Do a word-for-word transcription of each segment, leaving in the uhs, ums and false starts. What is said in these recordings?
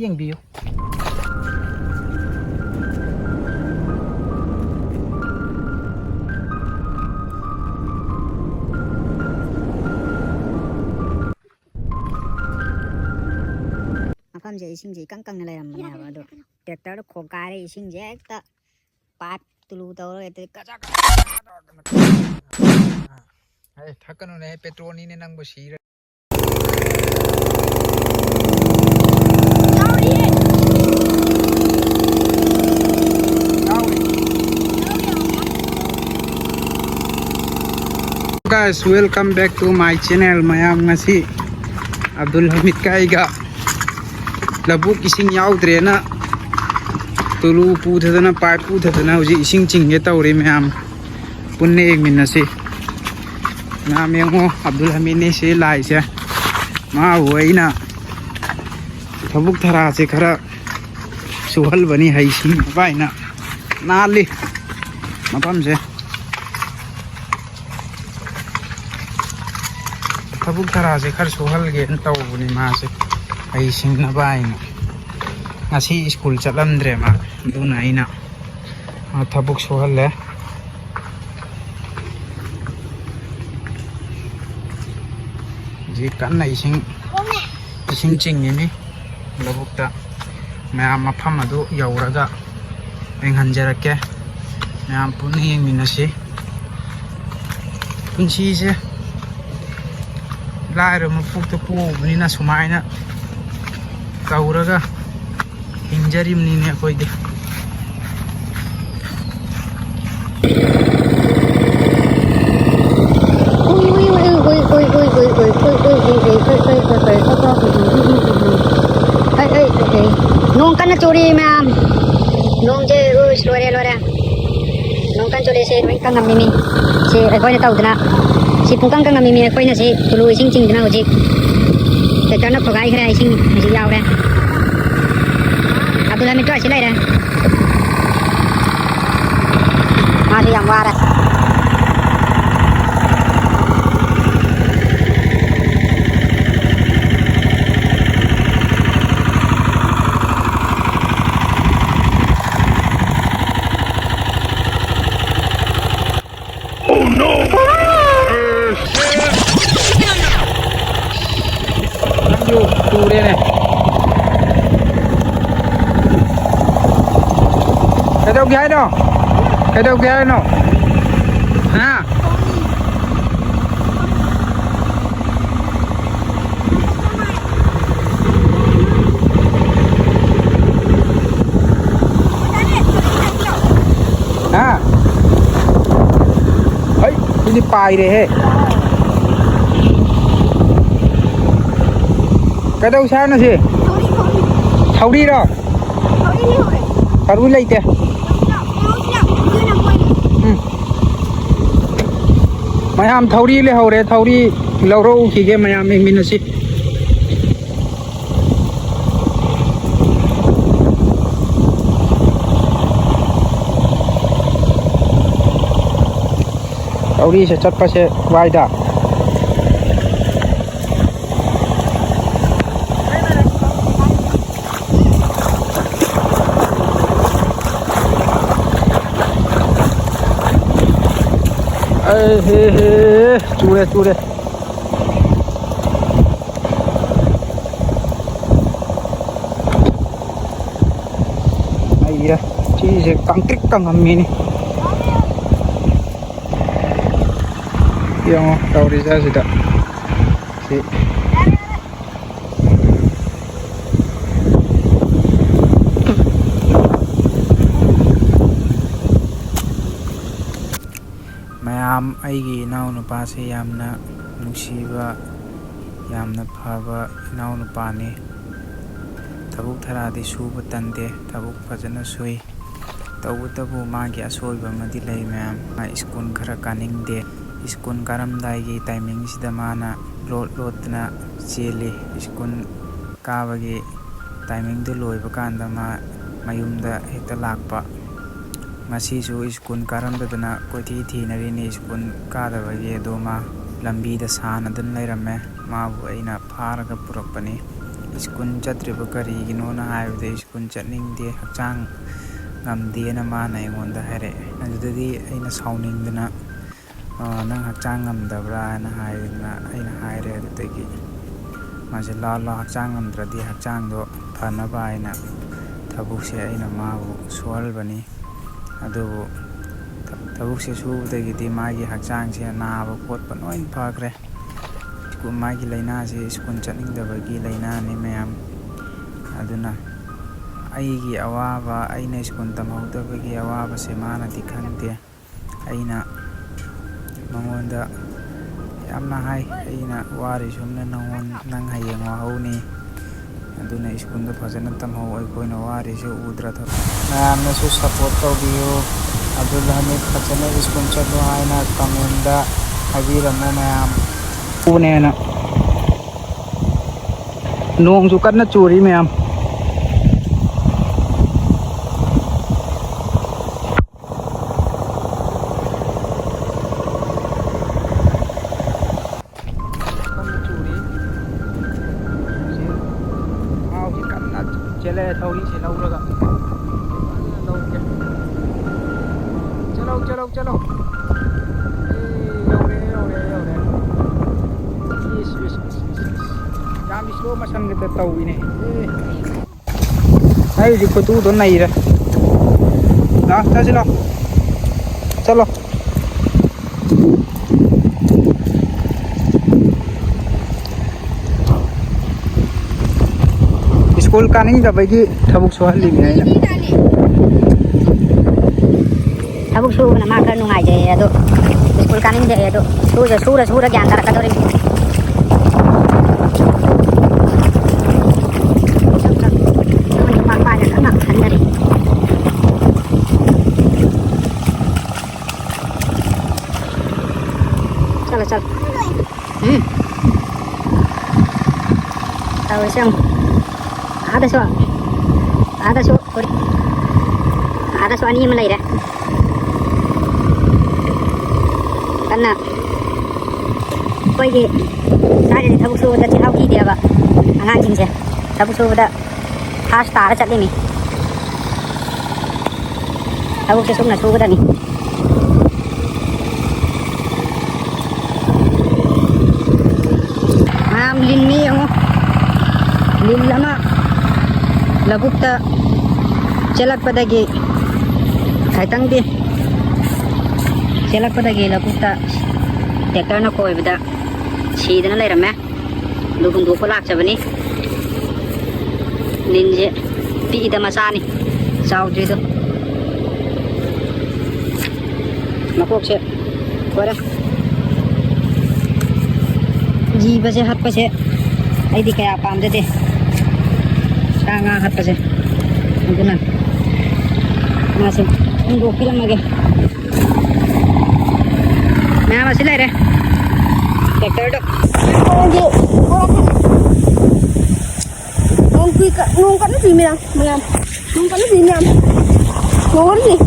ꯌꯦꯡꯕꯤꯌꯨ꯫ ꯃꯐꯝꯁꯦ ꯏꯁꯤꯡꯁꯦ ꯏꯀꯪ ꯀꯪꯅ ꯂꯩꯔꯝꯕꯅꯦꯕ, ꯑꯗꯣ ꯇ꯭ꯔꯦꯛꯇꯔꯗ ꯈꯣꯡꯀꯥꯏꯔꯦ, ꯏꯁꯤꯡꯁꯦ ꯍꯦꯛꯇ ꯄꯥꯏꯞ ꯇꯨꯂꯨ ꯇꯧꯔꯒ ꯍꯦꯛꯇ ꯀꯆꯥ ꯀꯆꯥ ꯀꯆꯥ ꯀꯆꯥ꯫ ꯑꯦ, ꯊꯛꯀꯅꯨꯅꯦ, ꯄꯦꯇ꯭ꯔꯣꯜꯅꯤꯅꯦ, ꯅꯪꯕꯨ sir. Guys, welcome back to my channel. ꯃꯌꯥꯝ, ꯉꯁꯤ ꯑꯕꯗꯨꯜ ꯍꯃꯤꯗꯀ ꯑꯩꯒ ꯂꯧꯕꯨꯛ ꯏꯁꯤꯡ ꯌꯥꯎꯗ꯭ꯔꯦꯅ ꯇꯨꯂꯨ ꯄꯨꯊꯗꯅ, ꯄꯥꯏꯞ ꯄꯨꯊꯗꯅ ꯍꯧꯖꯤꯛ ꯏꯁꯤꯡ ꯆꯤꯡꯒꯦ ꯇꯧꯔꯤ꯫ ꯃꯌꯥꯝ ꯄꯨꯟꯅ ꯌꯦꯡꯃꯤꯟꯅꯁꯤ꯫ ꯃꯌꯥꯝ ꯌꯦꯡꯉꯣ, ꯑꯕꯗꯨꯜ ꯍꯃꯤꯗꯅꯤ ꯁꯤ ꯂꯥꯛꯏꯁꯦ꯫ ꯃꯥꯕꯨ ꯑꯩꯅ ꯊꯕꯛ ꯊꯔꯥꯁꯦ ꯈꯔ ꯁꯨꯍꯜꯕꯅꯤ, ꯍꯩꯁꯤꯡꯅꯕ ꯍꯥꯏꯅ꯫ ꯅꯥꯜꯂꯤ ꯃꯐꯝꯁꯦ꯫ ꯊꯕꯛ ꯊꯔꯥꯁꯦ ꯈꯔ ꯁꯨꯍꯜꯒꯦꯅ ꯇꯧꯕꯅꯤ ꯃꯥꯁꯦ, ꯍꯩꯁꯤꯡꯅꯕ ꯍꯥꯏꯅ꯫ ꯉꯁꯤ ꯁ꯭ꯀꯨꯜ ꯆꯠꯂꯝꯗ꯭ꯔꯦ ꯃꯥ, ꯑꯗꯨꯅ ꯑꯩꯅ ꯃꯥ ꯊꯕꯛ ꯁꯨꯍꯜꯂꯦ꯫ ꯍꯧꯖꯤꯛ ꯀꯟꯅ ꯏꯁꯤꯡ, ꯏꯁꯤꯡ ꯆꯤꯡꯉꯤꯅꯤ ꯂꯧꯕꯨꯛꯇ꯫ ꯃꯌꯥꯝ ꯃꯐꯝ ꯑꯗꯨ ꯌꯧꯔꯒ ꯌꯦꯡꯍꯟꯖꯔꯛꯀꯦ꯫ ꯃꯌꯥꯝ ꯄꯨꯟꯅ ꯌꯦꯡꯃꯤꯟꯅꯁꯤ꯫ ꯄꯨꯟꯁꯤꯁꯦ ꯂꯥꯏꯔꯕ ꯃꯄꯣꯛꯇ ꯄꯣꯛꯎꯕꯅꯤꯅ ꯁꯨꯃꯥꯏꯅ ꯇꯧꯔꯒ ꯍꯤꯡꯖꯔꯤꯕꯅꯤꯅꯦ ꯑꯩꯈꯣꯏꯗꯤ꯫ ꯅꯣꯡ ꯀꯟꯅ ꯆꯨꯔꯤ ꯃꯌꯥꯝ꯫ ꯅꯣꯡꯁꯦ ꯎꯁ, ꯂꯣꯏꯔꯦ, ꯂꯣꯏꯔꯦ꯫ ꯅꯣꯡ ꯀꯟꯅ ꯆꯨꯔꯤ, ꯁꯤ ꯂꯣꯏ ꯀꯪꯉꯝꯃꯤꯅꯤ꯫ ꯁꯤ ꯑꯩꯈꯣꯏꯅ ꯇꯧꯗꯅ, ꯁꯤ ꯄꯨꯡꯀꯪ ꯀꯪꯉꯝꯃꯤꯅꯤ ꯑꯩꯈꯣꯏꯅ ꯁꯤ ꯇꯨꯂꯨ ꯏꯁꯤꯡ ꯆꯤꯡꯗꯅ ꯍꯧꯖꯤꯛ꯫ ꯇ꯭ꯔꯦꯛꯇꯔꯅ ꯈꯣꯒꯥꯏꯈ꯭ꯔꯦ, ꯏꯁꯤꯡ ꯍꯧꯖꯤꯛ ꯌꯥꯎꯔꯦ꯫ ꯑꯕꯗꯨꯜ ꯍꯃꯤꯗꯇꯣ ꯑꯁꯤ ꯂꯩꯔꯦ꯫ ꯃꯥꯁꯨ ꯌꯥꯝ ꯋꯥꯔꯦ꯫ ꯇꯨꯔꯦꯅꯦ꯫ ꯀꯩꯗꯧꯒꯦ ꯍꯥꯏꯅꯣ? ꯀꯩꯗꯧꯒꯦ ꯍꯥꯏꯅꯣ? ꯍꯥ? ꯍꯥ? ꯍꯩ, ꯁꯤꯗꯤ ꯄꯥꯏꯔꯦꯍꯦ꯫ ꯀꯩꯗꯧꯁꯦ ꯍꯥꯏꯅꯣ ꯁꯤ? ꯊꯧꯔꯤꯔꯣ? ꯊꯧꯔꯤ ꯂꯩꯇꯦ꯫ ꯎꯝ꯫ ꯃꯌꯥꯝ ꯊꯧꯔꯤ ꯂꯩꯍꯧꯔꯦ, ꯊꯧꯔꯤ ꯂꯧꯔꯛꯎꯈꯤꯒꯦ, ꯃꯌꯥꯝ ꯌꯦꯡꯃꯤꯟꯅꯁꯤ꯫ ꯊꯧꯔꯤꯁꯦ ꯆꯠꯄꯁꯦ ꯋꯥꯏꯗ꯫ ꯑꯩ ꯍꯦ ꯍꯦ, ꯆꯨꯔꯦ, ꯆꯨꯔꯦ꯫ ꯑꯩꯔ, ꯁꯤꯁꯦ ꯀꯪꯇ꯭ꯔꯤꯛ ꯀꯪꯉꯝꯃꯤꯅꯤ꯫ ꯌꯦꯡꯉꯣ ꯇꯧꯔꯤꯁꯦ ꯑꯁꯤꯗ꯫ ꯁꯤ꯫ ꯃꯌꯥꯝ, ꯑꯩꯒꯤ ꯏꯅꯥꯎꯅꯨꯄꯥꯁꯦ ꯌꯥꯝꯅ ꯅꯨꯡꯁꯤꯕ, ꯌꯥꯝꯅ ꯐꯕ ꯏꯅꯥꯎꯅꯨꯄꯥꯅꯤ꯫ ꯊꯕꯛ ꯊꯔꯥꯗꯤ ꯁꯨꯕ ꯇꯟꯗꯦ, ꯊꯕꯛ ꯐꯖꯅ ꯁꯨꯏ꯫ ꯇꯧꯕꯇꯕꯨ ꯃꯥꯒꯤ ꯑꯁꯣꯏꯕ ꯑꯃꯗꯤ ꯂꯩ ꯃꯌꯥꯝ꯫ ꯃꯥ ꯁ꯭ꯀꯨꯜ ꯈꯔ ꯀꯥꯅꯤꯡꯗꯦ꯫ ꯁ꯭ꯀꯨꯜ ꯀꯥꯔꯝꯗꯥꯏꯒꯤ ꯇꯥꯏꯃꯤꯡꯁꯤꯗ ꯃꯥꯅ ꯂꯣꯠ ꯂꯣꯠꯇꯅ ꯆꯦꯜꯂꯤ꯫ ꯁ꯭ꯀꯨꯜ ꯀꯥꯕꯒꯤ ꯇꯥꯏꯃꯤꯡꯗꯨ ꯂꯣꯏꯕ ꯀꯥꯟꯗ ꯃꯥ ꯃꯌꯨꯝꯗ ꯍꯦꯛꯇ ꯂꯥꯛꯄ꯫ ꯉꯁꯤꯁꯨ ꯁ꯭ꯀꯨꯜ ꯀꯥꯔꯝꯗꯗꯅ ꯀꯣꯏꯊꯤ ꯊꯤꯅꯔꯤꯅꯤ ꯁ꯭ꯀꯨꯜ ꯀꯥꯗꯕꯒꯤ꯫ ꯑꯗꯣ ꯃꯥ ꯂꯝꯕꯤꯗ ꯁꯥꯟꯅꯗꯨꯅ ꯂꯩꯔꯝꯃꯦ꯫ ꯃꯥꯕꯨ ꯑꯩꯅ ꯐꯥꯔꯒ ꯄꯨꯔꯛꯄꯅꯤ꯫ ꯁ꯭ꯀꯨꯜ ꯆꯠꯇ꯭ꯔꯤꯕ ꯀꯔꯤꯒꯤꯅꯣꯅ ꯍꯥꯏꯕꯗ, ꯁ꯭ꯀꯨꯜ ꯆꯠꯅꯤꯡꯗꯦ, ꯍꯛꯆꯥꯡ ꯉꯝꯗꯦꯅ ꯃꯥꯅ ꯑꯩꯉꯣꯟꯗ ꯍꯥꯏꯔꯛꯑꯦ꯫ ꯑꯗꯨꯗꯗꯤ ꯑꯩꯅ ꯁꯥꯎꯅꯤꯡꯗꯅ, "ꯑ, ꯅꯪ ꯍꯛꯆꯥꯡ ꯉꯝꯗꯕ꯭ꯔꯥ?" ꯍꯥꯏꯅ ꯍꯥꯏꯗꯅ ꯑꯩꯅ ꯍꯥꯏꯔꯦ꯫ ꯑꯗꯨꯗꯒꯤ ꯃꯥꯁꯦ ꯂꯥ ꯂꯥ ꯍꯛꯆꯥꯡ ꯉꯝꯗ꯭ꯔꯗꯤ ꯍꯛꯆꯥꯡꯗꯣ ꯐꯅꯕ ꯍꯥꯏꯅ ꯊꯕꯛꯁꯦ ꯑꯩꯅ ꯃꯥꯕꯨ ꯁꯨꯍꯜꯕꯅꯤ꯫ ꯑꯗꯨꯕꯨ ꯊ-, ꯊꯕꯛꯁꯦ ꯁꯨꯕꯗꯒꯤꯗꯤ ꯃꯥꯒꯤ ꯍꯛꯆꯥꯡꯁꯦ ꯅꯥꯕ ꯈꯣꯠꯄ ꯂꯣꯏ ꯐꯈ꯭ꯔꯦ꯫ ꯁ꯭ꯀꯨꯜ, ꯃꯥꯒꯤ ꯂꯥꯏꯅꯥꯁꯤ ꯁ꯭ꯀꯨꯜ ꯆꯠꯅꯤꯡꯗꯕꯒꯤ ꯂꯥꯏꯅꯥꯅꯤ ꯃꯌꯥꯝ꯫ ꯑꯗꯨꯅ ꯑꯩꯒꯤ ꯑꯋꯥꯕ, ꯑꯩꯅ ꯁ꯭ꯀꯨꯜ ꯇꯝꯍꯧꯗꯕꯒꯤ ꯑꯋꯥꯕꯁꯦ ꯃꯥꯅꯗꯤ ꯈꯪꯗꯦ꯫ ꯑꯩꯅ ꯃꯉꯣꯟꯗ ꯌꯥꯝꯅ ꯍꯥꯏ, "ꯑꯩꯅ ꯋꯥꯔꯤꯁꯨꯝꯅ ꯅꯪꯉꯣꯟ-, ꯅꯪ ꯍꯌꯦꯡ ꯋꯥꯍꯧꯅꯤ꯫ ꯑꯗꯨꯅ ꯁ꯭ꯀꯨꯜꯗ ꯐꯖꯅ ꯇꯝꯍꯧ, ꯑꯩꯈꯣꯏꯅ ꯋꯥꯔꯤꯁꯦ ꯎꯗ꯭ꯔꯥ?" ꯃꯌꯥꯝꯅꯁꯨ ꯁꯞꯄꯣꯔꯠ ꯇꯧꯕꯤꯌꯨ꯫ ꯑꯕꯗꯨꯜ ꯍꯃꯤꯗ ꯐꯖꯅ ꯁ꯭ꯀꯨꯜ ꯆꯠꯂꯨ ꯍꯥꯏꯅ ꯀꯃꯦꯟꯗ ꯍꯥꯏꯕꯤꯔꯝꯃꯣ ꯃꯌꯥꯝ꯫ ꯎꯅꯦꯅ꯫ ꯅꯣꯡꯁꯨ ꯀꯟꯅ ꯆꯨꯔꯤ ꯃꯌꯥꯝ꯫ ꯀꯟꯅ ꯆꯨꯔꯤ꯫ ꯍꯧꯖꯤꯛ ꯉꯥꯎꯁꯤ ꯀꯟꯅ ꯆꯦꯜꯂꯛꯑꯦ ꯊꯧꯔꯤꯁꯦ ꯂꯧꯔꯒ꯫ ꯀꯟꯅ ꯂꯧꯒꯦ꯫ ꯆꯠꯂꯣ, ꯆꯠꯂꯣ, ꯆꯠꯂꯣ꯫ ꯑꯦ, ꯌꯧꯔꯦ, ꯌꯧꯔꯦ, ꯌꯧꯔꯦ꯫ ꯏꯁ, ꯏꯁ, ꯏꯁ, ꯏꯁ, ꯏꯁ꯫ ꯌꯥꯝ slow motion ꯒ ꯇꯧꯏꯅꯦ꯫ ꯑꯦ꯫ ꯑꯩ ꯍꯧꯖꯤꯛ ꯈꯨꯇꯨꯗꯣ ꯅꯩꯔꯦ꯫ ꯂꯥꯛꯑꯣ, ꯆꯠꯁꯤ ꯂꯥꯛꯑꯣ꯫ ꯆꯠꯂꯣ꯫ ꯁ꯭ꯀꯨꯜ ꯀꯥꯅꯤꯡꯗꯕꯒꯤ ꯊꯕꯛ ꯁꯨꯍꯜꯂꯤꯅꯦ ꯑꯩꯅ꯫ ꯊꯕꯛ ꯁꯨꯕꯅ ꯃꯥ ꯈꯔ ꯅꯨꯡꯉꯥꯏꯖꯩꯌꯦ, ꯑꯗꯣ ꯁ꯭ꯀꯨꯜ ꯀꯥꯅꯤꯡꯗꯦ ꯑꯗꯣ ꯁꯨꯔ, ꯁꯨꯔ, ꯁꯨꯔ ꯒ꯭ꯌꯥꯟ ꯇꯥꯔꯛꯀꯗꯧꯔꯤꯅꯤ꯫ ꯆꯞ, ꯆꯞ꯫ ꯃꯣꯏ ꯅꯨꯄꯥ ꯄꯥꯏꯔ ꯀꯟꯅ ꯍꯟꯊꯔꯤ꯫ ꯆꯠꯂꯣ, ꯆꯠꯂꯣ꯫ ꯎꯝ꯫ ꯇꯧꯔꯤꯁꯦ ꯌꯦꯡꯉꯨ꯫ ꯑꯥꯗꯁꯨ, ꯑꯥꯗꯁꯨ, ꯑꯥꯗꯁꯨ ꯑꯅꯤ ꯑꯃ ꯂꯩꯔꯦ꯫ ꯀꯟꯅ ꯑꯩꯈꯣꯏꯒꯤ ꯁ꯭ꯋꯥꯏꯗꯗꯤ ꯊꯕꯛ ꯁꯨꯕꯗ ꯆꯤꯜꯍꯥꯎ ꯊꯤꯗꯦꯕ ꯑꯉꯥꯡꯁꯤꯡꯁꯦ꯫ ꯊꯕꯛ ꯁꯨꯕꯗ first ꯇꯥꯔ ꯆꯠꯂꯤꯃꯤ꯫ ꯊꯕꯛꯁꯦ ꯁꯨꯝꯅ ꯁꯨꯒꯗꯕꯅꯤ꯫ ꯃꯌꯥꯝ ꯂꯤꯟꯅꯤ ꯌꯦꯡꯉꯣ꯫ ꯏꯜ ꯑꯃ ꯂꯧꯕꯨꯛꯇ ꯆꯦꯜꯂꯛꯄꯗꯒꯤ, ꯈꯤꯇꯪꯗꯤ ꯆꯦꯜꯂꯛꯄꯗꯒꯤ ꯂꯧꯕꯨꯛꯇ ꯇ꯭ꯔꯦꯛꯇꯔꯅ ꯀꯣꯏꯕꯗ ꯁꯤꯗꯅ ꯂꯩꯔꯝꯃꯦ꯫ ꯑꯗꯨ ꯍꯨꯟꯗꯣꯛꯄ ꯂꯥꯛꯆꯕꯅꯤ꯫ ꯂꯤꯟꯁꯦ ꯄꯤꯛꯏꯗ, ꯃꯆꯥꯅꯤ, ꯆꯥꯎꯗ꯭ꯔꯤꯗꯣ꯫ ꯃꯀꯣꯛꯁꯦ ꯂꯣꯏꯔꯦ꯫ ꯖꯤꯕꯁꯦ ꯍꯥꯠꯄꯁꯦ ꯑꯩꯗꯤ ꯀꯌꯥ ꯄꯥꯝꯖꯗꯦ, ꯁꯥ ꯉꯥ ꯍꯥꯠꯄꯁꯦ꯫ ꯑꯗꯨꯅ ꯃꯥꯁꯦ ꯍꯨꯟꯗꯣꯛꯄꯤꯔꯝꯃꯒꯦ꯫ ꯃꯌꯥꯝ ꯑꯁꯤ ꯂꯩꯔꯦ, ꯇ꯭ꯔꯦꯛꯇꯔꯗꯣ꯫ ꯅꯣꯡ ꯀꯟꯅ ꯆꯨꯏ ꯃꯌꯥꯝ, ꯃꯌꯥꯝ꯫ ꯅꯣꯡ ꯀꯟꯅ ꯆꯨꯏ ꯃꯌꯥꯝ꯫ ꯅꯣꯡ ꯀꯟꯅ ꯆꯨꯏ꯫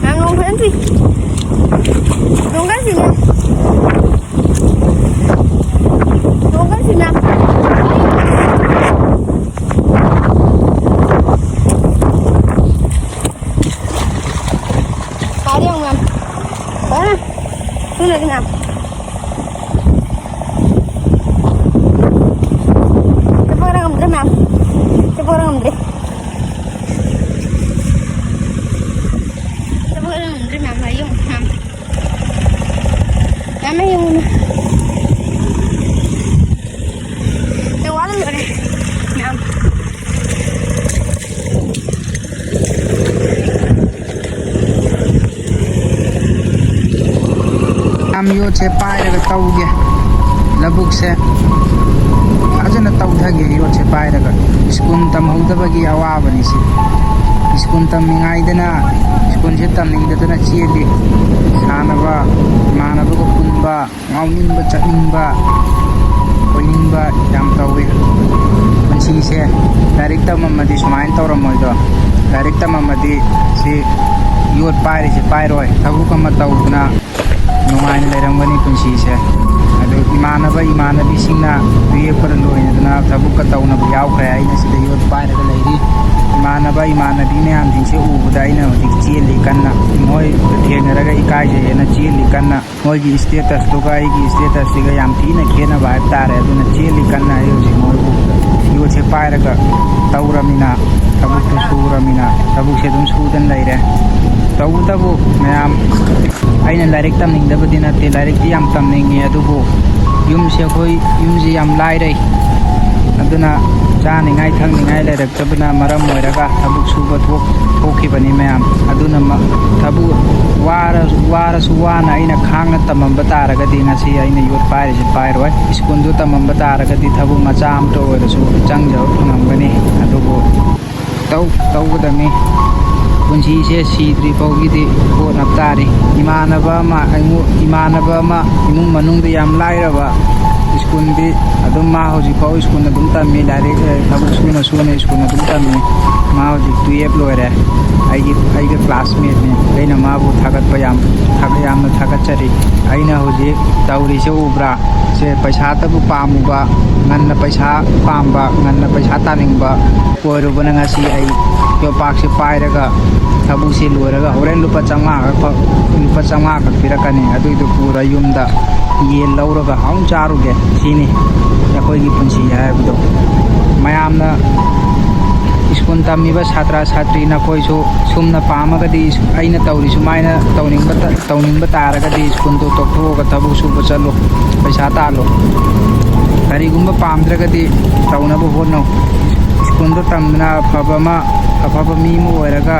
ꯃꯌꯥꯝ, ꯅꯣꯡ ꯐꯖꯅ ꯆꯨꯏ꯫ ꯅꯣꯡ ꯀꯟꯅ ꯆꯨꯏ, ꯃꯌꯥꯝ꯫ ꯅꯣꯡ ꯀꯟꯅ ꯆꯨꯏ, ꯃꯌꯥꯝ꯫ ꯇꯥꯔꯤ ꯌꯦꯡꯉꯨ, ꯃꯌꯥꯝ꯫ ꯐꯖꯅ꯫ ꯁꯤ ꯂꯩꯔꯦ, ꯃꯌꯥꯝ꯫ ꯆꯠꯄꯒ ꯉꯝꯗ꯭ꯔꯦ, ꯃꯌꯥꯝ꯫ ꯆꯠꯄꯒ ꯉꯝꯗ꯭ꯔꯦ꯫ ꯆꯠꯄꯒ ꯉꯝꯗ꯭ꯔꯦ, ꯃꯌꯥꯝ꯫ ꯂꯥꯛꯑꯦ ꯌꯦꯡꯉꯨ, ꯃꯌꯥꯝ꯫ ꯃꯌꯥꯝ, ꯂꯥꯛꯑꯦ ꯌꯦꯡꯉꯨ꯫ ꯑꯦ, ꯋꯥꯠꯂꯝꯗ꯭ꯔꯦ, ꯃꯌꯥꯝ꯫ ꯌꯥꯝ ꯌꯣꯠꯁꯦ ꯄꯥꯏꯔꯒ ꯇꯧꯒꯦ꯫ ꯂꯧꯕꯨꯛꯁꯦ ꯐꯖꯅ ꯇꯧꯊꯒꯦ ꯌꯣꯠꯁꯦ ꯄꯥꯏꯔꯒ꯫ ꯁ꯭ꯀꯨꯜ ꯇꯝꯍꯧꯗꯕꯒꯤ ꯑꯋꯥꯕꯅꯤ ꯁꯤ꯫ ꯁ꯭ꯀꯨꯜ ꯇꯝꯃꯤꯉꯩꯗꯅ ꯁ꯭ꯀꯨꯜꯁꯦ ꯇꯝꯅꯤꯡꯗꯗꯅ ꯆꯦꯜꯂꯤ꯫ ꯁꯥꯟꯅꯕ, ꯏꯃꯥꯟꯅꯕꯒ ꯄꯨꯟꯕ, ꯉꯥꯎꯅꯤꯡꯕ, ꯆꯠꯅꯤꯡꯕ, ꯀꯣꯏꯅꯤꯡꯕ ꯌꯥꯝ ꯇꯧꯋꯤ꯫ ꯄꯨꯟꯁꯤꯁꯦ ꯂꯥꯏꯔꯤꯛ ꯇꯝꯃꯝꯃꯗꯤ ꯁꯨꯃꯥꯏꯅ ꯇꯧꯔꯝꯃꯣꯏꯗꯣ꯫ ꯂꯥꯏꯔꯤꯛ ꯇꯝꯃꯝꯃꯗꯤ ꯁꯤ ꯌꯣꯠ ꯄꯥꯏꯔꯤꯁꯦ ꯄꯥꯏꯔꯣꯏ, ꯊꯕꯛ ꯑꯃ ꯇꯧꯗꯅ ꯅꯨꯡꯉꯥꯏꯅ ꯂꯩꯔꯝꯒꯅꯤ ꯄꯨꯟꯁꯤꯁꯦ꯫ ꯑꯗꯨ ꯏꯃꯥꯟꯅꯕ ꯏꯃꯥꯟꯅꯕꯤꯁꯤꯡꯅ ꯇꯨꯌꯦꯞꯀ ꯂꯣꯏꯅꯗꯅ ꯊꯕꯛꯀ ꯇꯧꯅꯕ ꯌꯥꯎꯈ꯭ꯔꯦ, ꯑꯩꯅ ꯁꯤꯗ ꯌꯣꯠ ꯄꯥꯏꯔꯒ ꯂꯩꯔꯤ꯫ ꯏꯃꯥꯟꯅꯕ ꯏꯃꯥꯟꯅꯕꯤ ꯃꯌꯥꯝꯁꯤꯡꯁꯦ ꯎꯕꯗ ꯑꯩꯅ ꯍꯧꯖꯤꯛ ꯆꯦꯜꯂꯤ ꯀꯟꯅ, ꯃꯣꯏ ꯊꯦꯡꯅꯔꯒ ꯏꯀꯥꯏꯖꯩꯌꯦꯅ ꯆꯦꯜꯂꯤ ꯀꯟꯅ꯫ ꯃꯣꯏꯒꯤ statusꯇꯨꯒ ꯑꯩꯒꯤ statusꯁꯤꯒ ꯌꯥꯝ ꯊꯤꯅ ꯈꯦꯠꯅꯕ ꯍꯥꯏꯕ ꯇꯥꯔꯦ꯫ ꯑꯗꯨꯅ ꯆꯦꯜꯂꯤ ꯀꯟꯅ ꯑꯩ ꯍꯧꯖꯤꯛ ꯃꯣꯏꯕꯨ ꯌꯣꯠꯁꯦ ꯄꯥꯏꯔꯒ ꯇꯧꯔꯃꯤꯅ, ꯊꯕꯛꯇꯨ ꯁꯨꯔꯃꯤꯅ, ꯊꯕꯛꯁꯦ ꯑꯗꯨꯝ ꯁꯨꯗꯅ ꯂꯩꯔꯦ꯫ ꯇꯧꯕꯇꯕꯨ ꯃꯌꯥꯝ, ꯑꯩꯅ ꯂꯥꯏꯔꯤꯛ ꯇꯝꯅꯤꯡꯗꯕꯗꯤ ꯅꯠꯇꯦ, ꯂꯥꯏꯔꯤꯛꯇꯤ ꯌꯥꯝ ꯇꯝꯅꯤꯡꯉꯤ, ꯑꯗꯨꯕꯨ ꯌꯨꯝꯁꯦ, ꯑꯩꯈꯣꯏ ꯌꯨꯝꯁꯦ ꯌꯥꯝ ꯂꯥꯏꯔꯩ꯫ ꯑꯗꯨꯅ ꯆꯥꯅꯤꯡꯉꯥꯏ ꯊꯛꯅꯤꯡꯉꯥꯏ ꯂꯩꯔꯛꯇꯕꯅ ꯃꯔꯝ ꯑꯣꯏꯔꯒ ꯊꯕꯛ ꯁꯨꯕ ꯊꯣꯛ-, ꯊꯣꯛꯈꯤꯕꯅꯤ ꯃꯌꯥꯝ꯫ ꯑꯗꯨꯅ ꯃ-, ꯊꯕꯛ ꯋꯥꯔ-, ꯋꯥꯔꯁꯨ ꯋꯥꯅ ꯑꯩꯅ ꯈꯥꯡꯅ ꯇꯝꯃꯝꯕ ꯇꯥꯔꯒꯗꯤ ꯉꯁꯤ ꯑꯩꯅ ꯌꯣꯠ ꯄꯥꯏꯔꯤꯁꯦ ꯄꯥꯏꯔꯣꯏ꯫ ꯁ꯭ꯀꯨꯜꯗꯨ ꯇꯝꯃꯝꯕ ꯇꯥꯔꯒꯗꯤ ꯊꯕꯛ ꯃꯆꯥ ꯑꯃꯇ ꯑꯣꯏꯔꯁꯨ ꯆꯪꯖꯕ ꯐꯪꯉꯝꯒꯅꯤ꯫ ꯑꯗꯨꯕꯨ ꯇꯧ-, ꯇꯧꯒꯗꯕꯅꯤ꯫ ꯄꯨꯟꯁꯤꯁꯦ ꯁꯤꯗ꯭ꯔꯤ ꯐꯥꯎꯒꯤꯗꯤ ꯍꯣꯠꯅꯕ ꯇꯥꯔꯤ꯫ ꯏꯃꯥꯟꯅꯕ ꯑꯃ, ꯑꯩꯉꯣ-, ꯏꯃꯥꯟꯅꯕ ꯑꯃ ꯏꯃꯨꯡ ꯃꯅꯨꯡꯗ ꯌꯥꯝ ꯂꯥꯏꯔꯕ, ꯁ꯭ꯀꯨꯜꯗꯤ ꯑꯗꯨꯝ ꯃꯥ ꯍꯧꯖꯤꯛ ꯐꯥꯎ ꯁ꯭ꯀꯨꯜ ꯑꯗꯨꯝ ꯇꯝꯃꯤ, ꯂꯥꯏꯔꯤꯛ, ꯑꯦ, ꯊꯕꯛ ꯁꯨꯅ ꯁꯨꯅ ꯁ꯭ꯀꯨꯜ ꯑꯗꯨꯝ ꯇꯝꯃꯤ꯫ ꯃꯥ ꯍꯧꯖꯤꯛ ꯇꯨꯌꯦꯞ ꯂꯣꯏꯔꯦ꯫ ꯑꯩꯒꯤ, ꯑꯩꯒ classmateꯅꯤ꯫ ꯑꯩꯅ ꯃꯥꯕꯨ ꯊꯥꯒꯠꯄ ꯌꯥꯝ, ꯊꯥꯒꯠ-, ꯌꯥꯝꯅ ꯊꯥꯒꯠꯆꯔꯤ꯫ ꯑꯩꯅ ꯍꯧꯖꯤꯛ ꯇꯧꯔꯤꯁꯦ ꯎꯕ꯭ꯔꯥ? ꯁꯦ, ꯄꯩꯁꯥꯇꯕꯨ ꯄꯥꯝꯃꯨꯕ, ꯉꯟꯅ ꯄꯩꯁꯥ ꯄꯥꯝꯕ, ꯉꯟꯅ ꯄꯩꯁꯥ ꯇꯥꯅꯤꯡꯕ ꯑꯣꯏꯔꯨꯕꯅ ꯉꯁꯤ ꯑꯩ ꯌꯣꯄꯥꯛꯁꯦ ꯄꯥꯏꯔꯒ ꯊꯕꯛꯁꯦ ꯂꯣꯏꯔꯒ ꯍꯣꯔꯦꯟ ꯂꯨꯄꯥ ꯆꯥꯝꯃꯉꯥ ꯈꯛ ꯐ-, ꯂꯨꯄꯥ ꯆꯥꯝꯃꯉꯥ ꯈꯛ ꯄꯤꯔꯛꯀꯅꯤ꯫ ꯑꯗꯨꯏꯗꯨ ꯄꯨꯔ ꯌꯨꯝꯗ ꯌꯦꯟ ꯂꯧꯔꯒ ꯍꯥꯎꯅ ꯆꯥꯔꯨꯒꯦ꯫ ꯁꯤꯅꯤ ꯑꯩꯈꯣꯏꯒꯤ ꯄꯨꯟꯁꯤ ꯍꯥꯏꯕꯗꯣ꯫ ꯃꯌꯥꯝꯅ ꯁ꯭ꯀꯨꯜ ꯇꯝꯃꯤꯕ ꯁꯥꯇ꯭ꯔ ꯁꯥꯇ꯭ꯔꯤ ꯅꯈꯣꯏꯁꯨ ꯁꯨꯝꯅ ꯄꯥꯝꯃꯒꯗꯤ ꯑꯩꯅ ꯇꯧꯔꯤ ꯁꯨꯃꯥꯏꯅ ꯇꯧꯅꯤꯡꯕ ꯇ-, ꯇꯧꯅꯤꯡꯕ ꯇꯥꯔꯒꯗꯤ ꯁ꯭ꯀꯨꯜꯗꯨ ꯇꯣꯛꯊꯣꯛꯑꯒ ꯊꯕꯛ ꯁꯨꯕ ꯆꯠꯂꯨ, ꯄꯩꯁꯥ ꯇꯥꯜꯂꯨ꯫ ꯀꯔꯤꯒꯨꯝꯕ ꯄꯥꯝꯗ꯭ꯔꯒꯗꯤ ꯇꯧꯅꯕ ꯍꯣꯠꯅꯧ꯫ ꯁ꯭ꯀꯨꯜꯗ ꯇꯝꯗꯅ ꯑꯐꯕ ꯑꯃ, ꯑꯐꯕ ꯃꯤ ꯑꯃ ꯑꯣꯏꯔꯒ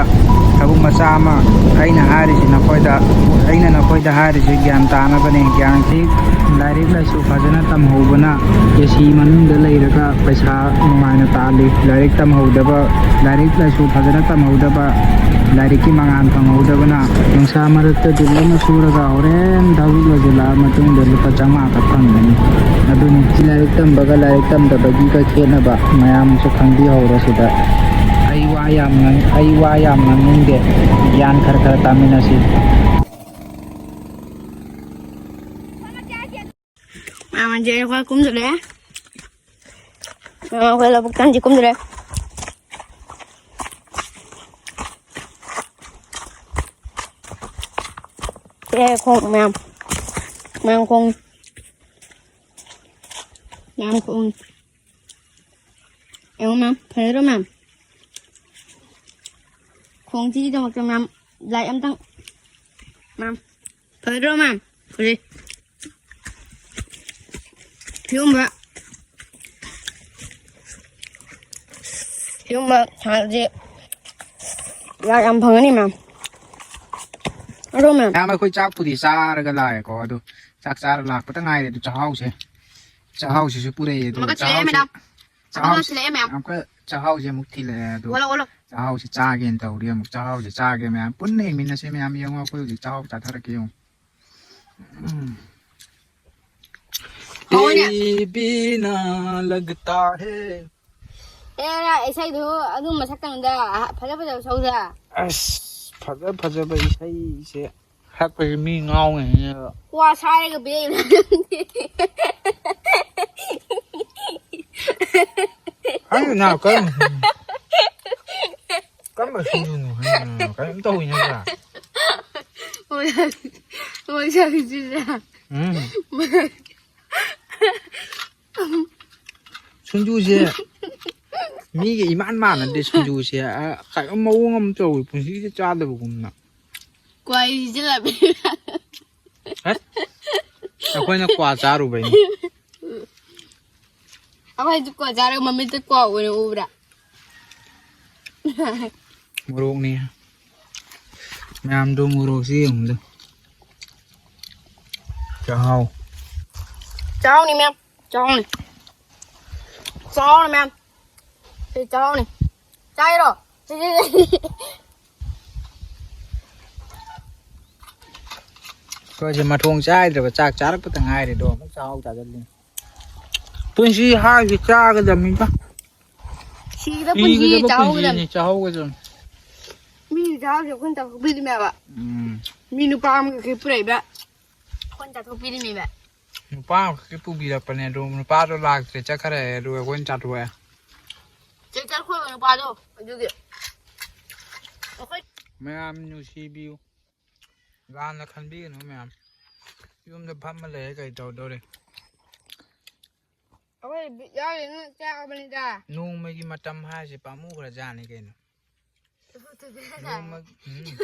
ꯊꯕꯛ ꯃꯆꯥ ꯑꯃ, ꯑꯩꯅ ꯍꯥꯏꯔꯤꯁꯤ ꯅꯈꯣꯏꯗ, ꯑꯩꯅ ꯅꯈꯣꯏꯗ ꯍꯥꯏꯔꯤꯁꯤ ꯒ꯭ꯌꯥꯟ ꯇꯥꯅꯕꯅꯤ꯫ ꯒ꯭ꯌꯥꯟ ꯊꯤ-, ꯂꯥꯏꯔꯤꯛ ꯂꯥꯏꯁꯨ ꯐꯖꯅ ꯇꯝꯍꯧꯕꯅ ꯑꯦ ꯁꯤ ꯃꯅꯨꯡꯗ ꯂꯩꯔꯒ ꯄꯩꯁꯥ ꯅꯨꯡꯉꯥꯏꯅ ꯇꯥꯜꯂꯤ꯫ ꯂꯥꯏꯔꯤꯛ ꯇꯝꯍꯧꯗꯕ, ꯂꯥꯏꯔꯤꯛ ꯂꯥꯏꯁꯨ ꯐꯖꯅ ꯇꯝꯍꯧꯗꯕ, ꯂꯥꯏꯔꯤꯛꯀꯤ ꯃꯉꯥꯜ ꯐꯪꯍꯧꯗꯕꯅ ꯅꯨꯡꯁꯥ ꯃꯔꯛꯇ ꯗꯤꯜ ꯑꯃ ꯁꯨꯔꯒ ꯍꯣꯔꯦꯟ ꯊꯕꯛ ꯂꯣꯏꯁꯤꯜꯂꯛꯑ ꯃꯇꯨꯡꯗ ꯂꯨꯄꯥ ꯆꯥꯝꯃꯉꯥ ꯈꯛ ꯐꯪꯒꯅꯤ꯫ ꯑꯗꯨꯅꯤ ꯁꯤ ꯂꯥꯏꯔꯤꯛ ꯇꯝꯕꯒ ꯂꯥꯏꯔꯤꯛ ꯇꯝꯗꯕꯒꯤꯒ ꯈꯦꯠꯅꯕ ꯃꯌꯥꯝꯁꯨ ꯈꯪꯕꯤꯍꯧꯔꯣ ꯁꯤꯗ꯫ ꯑꯩ ꯋꯥ ꯌꯥꯝ ꯉꯥꯡ-, ꯑꯩ ꯋꯥ ꯌꯥꯝ ꯉꯥꯡꯅꯤꯡꯗꯦ꯫ ꯒ꯭ꯌꯥꯟ ꯈꯔ ꯈꯔ ꯇꯥꯃꯤꯟꯅꯁꯤ꯫ ꯃꯥꯃꯟꯁꯦ ꯑꯩꯈꯣꯏ ꯀꯨꯝꯗ꯭ꯔꯦ꯫ ꯃꯥꯃ ꯑꯩꯈꯣꯏ ꯂꯧꯕꯨꯛ ꯇꯟꯁꯤ ꯀꯨꯝꯗ꯭ꯔꯦ꯫ ꯑꯦ, ꯈꯣꯡ ꯃꯌꯥꯝ꯫ ꯃꯌꯥꯝ ꯈꯣꯡ꯫ ꯃꯌꯥꯝ ꯈꯣꯡ꯫ ꯌꯦꯡꯉꯣ ꯃꯌꯥꯝ, ꯐꯖꯗ꯭ꯔꯣ ꯃꯌꯥꯝ? ꯈꯣꯡꯁꯤꯒꯤꯗꯃꯛꯇ ꯃꯌꯥꯝ like ꯑꯝꯇꯪ, ꯃꯌꯥꯝ, ꯐꯖꯗ꯭ꯔꯣ ꯃꯌꯥꯝ? ꯐꯖꯩ꯫ ꯁꯤꯒꯨꯝꯕ, ꯁꯤꯒꯨꯝꯕ ꯁꯥꯟꯅꯕꯁꯦ like ꯌꯥꯝ ꯐꯪꯒꯅꯤ ꯃꯌꯥꯝ꯫ ꯑꯗꯣ ꯃꯌꯥꯝ, ꯃꯌꯥꯝ ꯑꯩꯈꯣꯏ ꯆꯥꯛꯄꯨꯗꯤ ꯆꯥꯔꯒ ꯂꯥꯛꯑꯦꯀꯣ, ꯑꯗꯣ ꯆꯥꯛ ꯆꯥꯔ ꯂꯥꯛꯄꯗ ꯉꯥꯏꯔꯦ꯫ ꯑꯗꯣ ꯆꯥꯛꯍꯥꯎꯁꯦ, ꯆꯥꯛꯍꯥꯎꯁꯤꯁꯨ ꯄꯨꯔꯛꯑꯦ꯫ ꯑꯗꯣ ꯑꯃꯒ ꯊꯤꯜꯂꯛꯑꯦ ꯆꯥꯛꯍꯥꯎꯁꯦ, ꯃꯦꯗꯥꯝ꯫ ꯆꯥꯛꯍꯥꯎ-, ꯑꯃꯒ ꯊꯤꯜꯂꯛꯑꯦ ꯃꯦꯝ꯫ ꯑꯃꯨꯛꯀ ꯆꯥꯛꯍꯥꯎꯁꯦ ꯑꯃꯨꯛ ꯊꯤꯜꯂꯛꯑꯦ꯫ ꯑꯗꯣ ꯑꯣꯜꯂꯣ, ꯑꯣꯜꯂꯣ꯫ ꯆꯥꯛꯍꯥꯎꯁꯦ ꯆꯥꯒꯦꯅ ꯇꯧꯔꯤ꯫ ꯑꯃꯨꯛ ꯆꯥꯛꯍꯥꯎꯁꯦ ꯆꯥꯒꯦ ꯃꯌꯥꯝ꯫ ꯄꯨꯟꯅ ꯌꯦꯡꯃꯤꯟꯅꯁꯦ ꯃꯌꯥꯝ꯫ ꯌꯦꯡꯉꯣ, ꯑꯩꯈꯣꯏ ꯍꯧꯖꯤꯛ ꯆꯥꯛꯍꯥꯎ ꯆꯥꯊꯔꯛꯀꯦ ꯌꯦꯡꯉꯣ꯫ ꯎꯝ꯫ ꯍꯥꯎꯅꯦ꯫ ꯇꯦꯔꯤ ꯕꯤꯅꯥ ꯂꯒꯇꯥ ꯍꯦ꯫ ꯑꯦ, ꯏꯁꯩꯗꯨ ꯑꯗꯨꯝ ꯃꯁꯛ ꯀꯩꯅꯣꯗ ꯐꯖ ꯐꯖꯕ ꯁꯧꯗ꯫ ꯑꯁ, ꯐꯖ ꯐꯖꯕ ꯏꯁꯩꯁꯦ ꯁꯛꯄꯁꯦ ꯃꯤ ꯉꯥꯎꯅꯤꯅꯦꯕ꯫ ꯀ꯭ꯋꯥ ꯁꯥꯏꯔꯒ ꯄꯤꯔꯛꯏꯕ꯫ ꯈꯪꯗꯦ ꯅꯥ, ꯀꯔꯝꯕ, ꯀꯔꯝꯕ ꯁꯤꯡꯖꯨꯅꯣ ꯈꯪꯗꯦ ꯅꯥ, ꯀꯔꯤꯝ ꯇꯧꯏ ꯅꯠꯇ꯭ꯔꯥ? ꯃꯣꯏ, ꯃꯣꯏ ꯁꯛꯏꯁꯤꯗ꯫ ꯎꯝ꯫ ꯁꯤꯡꯖꯨꯁꯦ ꯃꯤꯒ ꯏꯃꯥꯟ ꯃꯥꯟꯅꯗꯦ ꯁꯤꯡꯖꯨꯁꯦ꯫ ꯑ, ꯀꯩꯅꯣꯝ ꯃꯑꯣꯡ ꯑꯃ ꯇꯧꯏ, ꯄꯨꯟꯁꯤꯁꯦ ꯆꯥꯗꯕꯒꯨꯝꯅ꯫ ꯀ꯭ꯋꯥ ꯏꯁꯤꯜꯂꯕ꯫ ꯍꯠ! ꯑꯩꯈꯣꯏꯅ ꯀ꯭ꯋꯥ ꯆꯥꯔꯨꯕꯩꯅꯤ꯫ ꯑꯩꯈꯣꯏꯁꯨ ꯀ꯭ꯋꯥ ꯆꯥꯔꯒ ꯃꯃꯤꯠꯇ ꯀ꯭ꯋꯥ ꯑꯣꯏꯅ ꯎꯕ꯭ꯔꯥ? ꯃꯣꯔꯣꯛꯅꯤ꯫ ꯃꯌꯥꯝꯗꯣ ꯃꯣꯔꯣꯛꯁꯤ ꯌꯦꯡꯉꯨꯗ꯫ ꯆꯥꯛꯍꯥꯎ꯫ ꯆꯥꯛꯍꯥꯎꯅꯤ ꯃꯌꯥꯝ꯫ ꯆꯥꯛꯍꯥꯎꯅꯤ꯫ ꯆꯥꯛꯍꯥꯎꯅꯤ ꯃꯌꯥꯝ꯫ ꯁꯤ ꯆꯥꯛꯍꯥꯎꯅꯤ꯫ ꯆꯥꯏꯔꯣ? ꯁꯤ, ꯁꯤ, ꯁꯤ꯫ ꯑꯩꯈꯣꯏꯁꯦ ꯃꯊꯣꯡ ꯆꯥꯏꯗ꯭ꯔꯕ, ꯆꯥꯛ ꯆꯥꯔꯛꯄꯗ ꯉꯥꯏꯔꯦ, ꯑꯗꯣ ꯑꯃꯨꯛ ꯆꯥꯛꯍꯥꯎ ꯆꯥꯁꯤꯜꯂꯤ꯫ ꯄꯨꯟꯁꯤ ꯍꯥꯏꯁꯤ ꯆꯥꯒꯗꯕꯅꯤꯗ꯫ ꯁꯤꯒꯗꯕ ꯄꯨꯟꯁꯤ ꯆꯥꯍꯧꯒꯗꯕꯅꯤ꯫ ꯆꯥꯍꯧꯒꯗꯕꯅꯤ꯫ ꯃꯤ ꯆꯥꯍꯧꯁꯦ ꯑꯩꯈꯣꯏꯅ ꯆꯥꯊꯣꯛꯄꯤꯔꯤꯃꯦꯕ꯫ ꯎꯝ꯫ ꯃꯤ ꯅꯨꯄꯥ ꯑꯃꯒ ꯀꯩ ꯄꯨꯔꯛꯏꯕ ꯑꯩꯈꯣꯏꯅ ꯆꯥꯊꯣꯛꯄꯤꯔꯤꯃꯦꯕ꯫ ꯅꯨꯄꯥ ꯑꯃꯈꯛꯀꯤ ꯄꯨꯕꯤꯔꯛꯄꯅꯦ ꯑꯗꯣ ꯅꯨꯄꯥꯗꯣ ꯂꯥꯛꯇ꯭ꯔꯦ, ꯆꯠꯈ꯭ꯔꯦ, ꯑꯗꯨꯒ ꯑꯩꯈꯣꯏꯅ ꯆꯥꯊꯣꯛꯑꯦ꯫ ꯆꯦ ꯆꯠꯈ꯭ꯔꯣ ꯅꯨꯄꯥꯗꯣ ꯑꯗꯨꯒꯤ꯫ ꯑꯩꯈꯣꯏ ꯃꯌꯥꯝ ꯅꯨꯡꯁꯤꯕꯤꯌꯨ꯫ ꯂꯥꯟꯅ ꯈꯟꯕꯤꯒꯅꯨ ꯃꯌꯥꯝ꯫ ꯌꯨꯝꯗ ꯐꯝꯃ ꯂꯩꯔꯦ ꯀꯩ ꯇꯧꯗꯧꯔꯤ? ꯑꯩꯈꯣꯏ ꯕꯤꯠ ꯌꯥꯎꯔꯤꯅ ꯆꯥꯕꯅꯤꯗ꯫ ꯅꯣꯡꯃꯒꯤ ꯃꯇꯝ ꯍꯥꯏꯁꯦ ꯄꯥꯝꯃꯨꯈ꯭ꯔꯖꯥꯠꯅꯤ ꯀꯩꯅꯣ꯫ ꯅꯣꯡꯃ-, ꯎꯝ꯫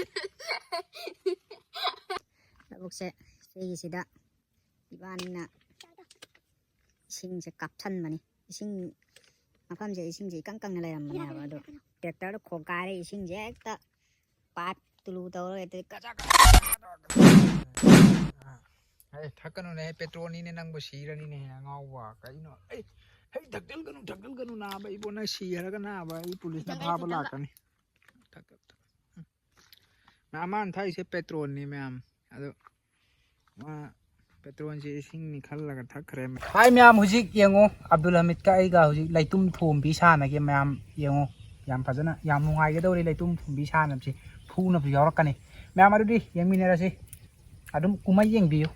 ꯂꯧꯕꯨꯛꯁꯦ ꯁꯤꯒꯤꯁꯤꯗ ꯏꯕꯥꯅꯤꯅ ꯏꯁꯤꯡꯁꯦ ꯀꯥꯞꯁꯟꯕꯅꯤ꯫ ꯏꯁꯤꯡ ꯃꯐꯝꯁꯦ ꯏꯁꯤꯡꯁꯦ ꯏꯀꯪ ꯀꯪꯅ ꯂꯩꯔꯝꯕꯅꯦꯕ, ꯑꯗꯣ ꯇ꯭ꯔꯦꯛꯇꯔꯗ ꯈꯣꯡꯒꯥꯏꯔꯦ, ꯏꯁꯤꯡꯁꯦ ꯍꯦꯛꯇ ꯄꯥꯏꯞ ꯇꯨꯂꯨ ꯇꯧꯔꯒ ꯍꯦꯛꯇ ꯀꯆꯥ ꯀꯆꯥ ꯀꯆꯥ ꯀꯆꯥ꯫ ꯑꯦ, ꯊꯛꯀꯅꯨꯅꯦ, ꯄꯦꯇ꯭ꯔꯣꯜꯅꯤꯅꯦ, ꯅꯪꯕꯨ ꯁꯤꯔꯅꯤꯅꯦ, ꯑꯉꯥꯎꯕ꯫ ꯀꯩꯅꯣ? ꯑꯩ, ꯍꯩ, ꯊꯛꯆꯜꯒꯅꯨ, ꯊꯛꯆꯜꯒꯅꯨ, ꯅꯥꯕ ꯏꯕꯣ, ꯅꯪ ꯁꯤꯔꯒ ꯅꯥꯕ, ꯑꯩ ꯄꯨꯂꯤꯁꯅ ꯈꯤꯇꯪ, ꯐꯥꯕ ꯈꯤꯇꯪ꯫ ꯂꯥꯛꯀꯅꯤ꯫ ꯊꯛ-, ꯊꯛ-, ꯎꯝ꯫ ꯃꯥ-, ꯃꯥꯅ ꯊꯛꯏꯁꯦ ꯄꯦꯇ꯭ꯔꯣꯜꯅꯤ, ꯃꯌꯥꯝ꯫ ꯑꯗꯣ ꯃꯥ ꯄꯦꯇ꯭ꯔꯣꯜꯁꯦ ꯏꯁꯤꯡꯅꯤ ꯈꯜꯂꯒ ꯊꯛꯈ꯭ꯔꯦ꯫ ꯍꯥꯏ ꯃꯌꯥꯝ, ꯍꯧꯖꯤꯛ ꯌꯦꯡꯉꯣ, ꯑꯕꯗꯨꯜ ꯍꯃꯤꯗꯀ ꯑꯩꯒ ꯍꯧꯖꯤꯛ ꯂꯩꯇꯨꯝ ꯊꯣꯝꯕꯤ ꯁꯥꯟꯅꯒꯦ ꯃꯌꯥꯝ꯫ ꯌꯦꯡꯉꯣ, ꯌꯥꯝ ꯐꯖꯅ, ꯌꯥꯝ ꯅꯨꯡꯉꯥꯏꯒꯗꯧꯔꯤ ꯂꯩꯇꯨꯝ ꯊꯣꯝꯕꯤ ꯁꯥꯟꯅꯕꯁꯤ꯫ ꯐꯨꯅꯕꯁꯨ ꯌꯥꯎꯔꯛꯀꯅꯤ꯫ ꯃꯌꯥꯝ ꯑꯗꯨꯗꯤ ꯌꯦꯡꯃꯤꯟꯅꯔꯁꯤ꯫ ꯑꯗꯨꯝ ꯀꯨꯝꯍꯩ ꯌꯦꯡꯕꯤꯌꯨ꯫